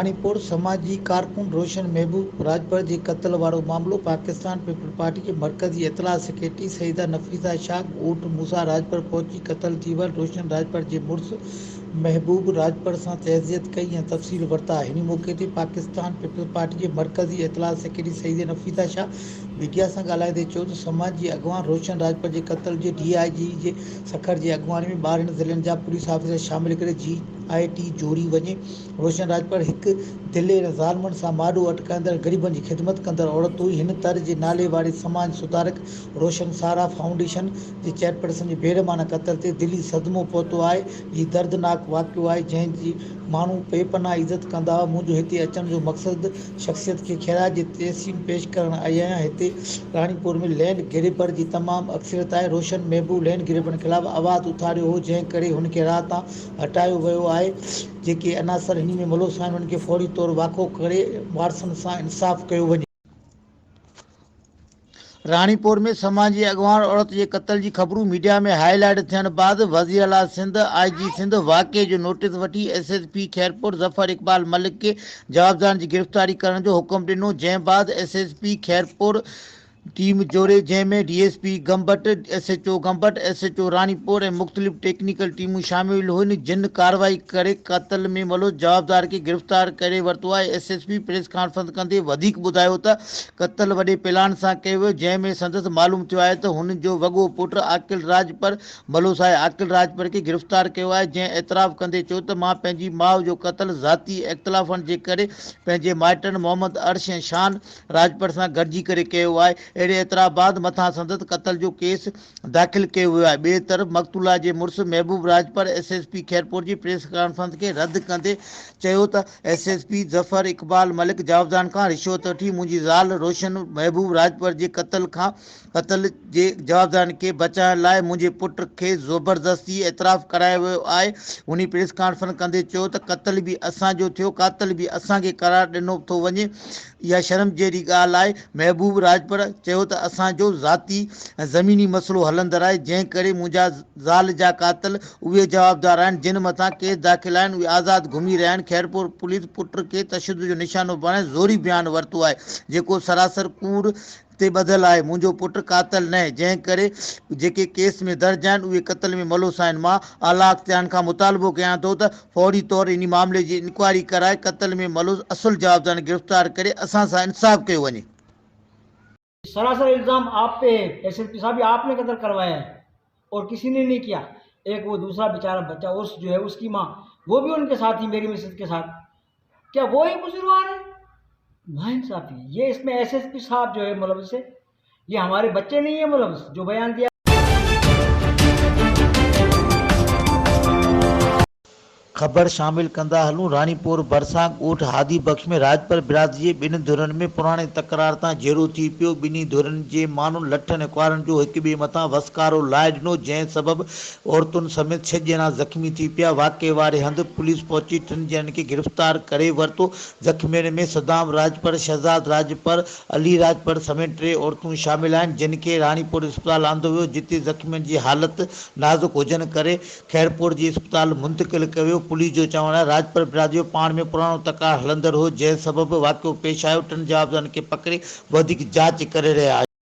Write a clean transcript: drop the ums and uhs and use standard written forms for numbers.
راڻيپور، سماجي ڪارڪن روشن محبوب راڄپر جي قتل وارو معاملو پاڪستان پيپلز پارٽي جي مرڪزي اطلاع سيڪريٽري سيده نفيسه شاهه ڳوٺ موسيٰ راڄپر پهچي قتل ٿي ويل روشن راڄپر جي مڙس محبوب راڄپر سان تعزيت ڪئي ۽ تفصيل ورتا. هن موقعي تي پاڪستان پيپلز پارٽي جي مرڪزي اطلاع سيڪريٽري سيده نفيسه شاهه ميڊيا سان ڳالهائيندي چيو ته سماجي اڳواڻ روشن راڄپر جي قتل جي ڊي I جي جي سکر جي اڳواڻي ۾ 12 ضلعن جا پوليس آفيسر شامل ڪري جي آء ٽي جوڙي وڃي. روشن راڄپر هڪ دلير ۽ ظالمن سان ماڏو اٽڪائيندڙ غريبن جي خدمت ڪندڙ عورت هئي. هن تر جي نالي واري سماج سڌارڪ روشن سارا فائونڊيشن جي چيئرپرسن جي بيرحمانه قتل تي دلي صدمو پهتو آهي. هي دردناڪ واقعو آهي جنهن جي ماڻهو بي پناهه عزت ڪندا هئا. منهنجو هتي اچڻ جو مقصد شخصيت کي خراج تحسين پيش ڪرڻ آئي آهيان. هتي راڻيپور ۾ لينڊ گريبر جي تمام اڪثريت آهي. روشن محبوب لينڊ گريبرن خلاف آواز اٿاريو هو جنهن ڪري هن کي راهه تان هٽايو ويو آهي. جيڪي عناصر هن ۾ ملوث آهن انهن کي فوري طور واکو ڪري وارثن سان انصاف ڪيو وڃي. راڻيپور ۾ سماجي اڳواڻ عورت جي قتل جي خبرون ميڊيا ۾ هائي لائيٽ ٿيڻ بعد وزيراعليٰ سنڌ، آء جي سنڌ واقعي جو نوٽيس وٺي S S P Khairpur Zafar Iqbal Malik کي جوابدارن جي گرفتاري ڪرڻ جو حڪم ڏنو جنهن بعد S S P Khairpur team جوڙي جنهن ۾ D S P Gambat, S H O Gambat, S H O Ranipur ۽ مختلف ٽيڪنيڪل ٽيمون شامل هين جن ڪارروائي ڪري قتل ۾ ملوث جوابدار کي گرفتار ڪري ورتو آهي S S P press conference ڪندي وڌيڪ ٻڌايو ته قتل وڏي پلان سان ڪيو ويو جنهن ۾ سندس معلوم ٿيو آهي ته هن جو وڳو پٽ عاقل راڄپر ملوث آهي عاقل راڄپر کي گرفتار ڪيو آهي جنهن اعتراف ڪندي چيو ته مان پنهنجي ماء جو قتل ذاتي اختلافن جي ڪري پنهنجي مائٽن محمد عرش ۽ شان راڄپر سان گڏجي ڪري ڪيو آهي، اهڙي اعتراف بعد مٿان سندس قتل جو ڪيس داخل ڪيو ويو آهي، ٻئي طرف مقتولا جي مڙس Mehboob Rajpar S S P Khairpur جي پريس ڪانفرنس کي رد ڪندي چيو ته S S P Zafar Iqbal Malik جوابدارن کان رشوت وٺي منهنجي زال روشن محبوب راڄپر جي قتل کان قتل جي جوابدارن کي بچائڻ لاء منهنجي پٽ کي زبردستي اعتراف ڪرايو ويو آهي. هن پريس ڪانفرنس ڪندي چيو ته قتل به اسان جو ٿيو، قاتل به اسان کي قرار ڏنو ٿو وڃي، اها شرم جهڙي ڳالهه آهي. محبوب راڄپر چيو ته اسان جو ذاتي ۽ زميني مسئلو هلندڙ آهي، جنهن ڪري منهنجا زال جا قاتل اهي جوابدار آهن، جن مٿان ڪيس داخل آهن، اهي آزاد گهمي رهيا آهن، خيرپور پوليس پٽ کي تشدد جو نشانو بڻائي زوري بيان ورتو آهي، جيڪو سراسر ڪوڙ تي ٻڌل آهي، منهنجو پٽ قاتل ناهي، جنهن ڪري جيڪي ڪيس ۾ درج آهن اهي قتل ۾ ملوث آهن، مان اعليٰ اختيارين کان مطالبو ڪيان ٿو ته فوري طور انهي معاملي جي انڪوائري ڪرائي قتل ۾ ملوث اصل جوابدارن کي گرفتار ڪري اسان سان انصاف ڪيو وڃي. سراسر الزام آپ پي هي ايس ايس پي صاحب يي آپ ني قتل ڪروايا هي اور ڪسي ني نهي ڪيا ايڪ وو دوسرا بيچارا بچا عرس جو هي اس ڪي ماں وو بي ان ڪي ساٿ ٿي ميري مسز ڪي ساٿ ڪيا وو هي قصوروار هي ناانصافي يي اس مين ايس ايس پي صاحب جو هي ملوث هي يي هماري بچي نهي هي ملوث جو بيان ديا. خبر شامل ڪندا هلون راڻيپور ڀرسان ڳوٺ هادي بخش ۾ راڄپر برادري جي ٻن ڌرين ۾ پراڻي تڪرار تان جهيڙو ٿي پيو ٻنهي ڌرين جي ماڻهن لٺن ۽ ڪهاڙن جو هڪ ٻئي مٿان وسڪارو لائي ڏنو جنهن سبب عورتن سميت ڇهه ڄڻا زخمي ٿي پيا، واقعي واري هنڌ پوليس پهچي ٽن ڄڻن کي گرفتار ڪري ورتو، زخمين ۾ صدام راڄپر، شهزاد راڄپر، علي راڄپر سميت ٽي عورتون شامل آهن، جن کي راڻيپور اسپتال آندو ويو، جتي زخمين جي حالت نازڪ هجڻ ڪري خيرپور جي اسپتال منتقل ڪيو ويو، پوليس جو چوڻ آهي راڄپر برادري جو پاڻ ۾ پراڻو تڪرار هلندڙ هو، جنهن سبب واقعو پيش آيو، ٽن جوابدارن کي پڪڙي وڌيڪ جاچ ڪري رهيا آهيون.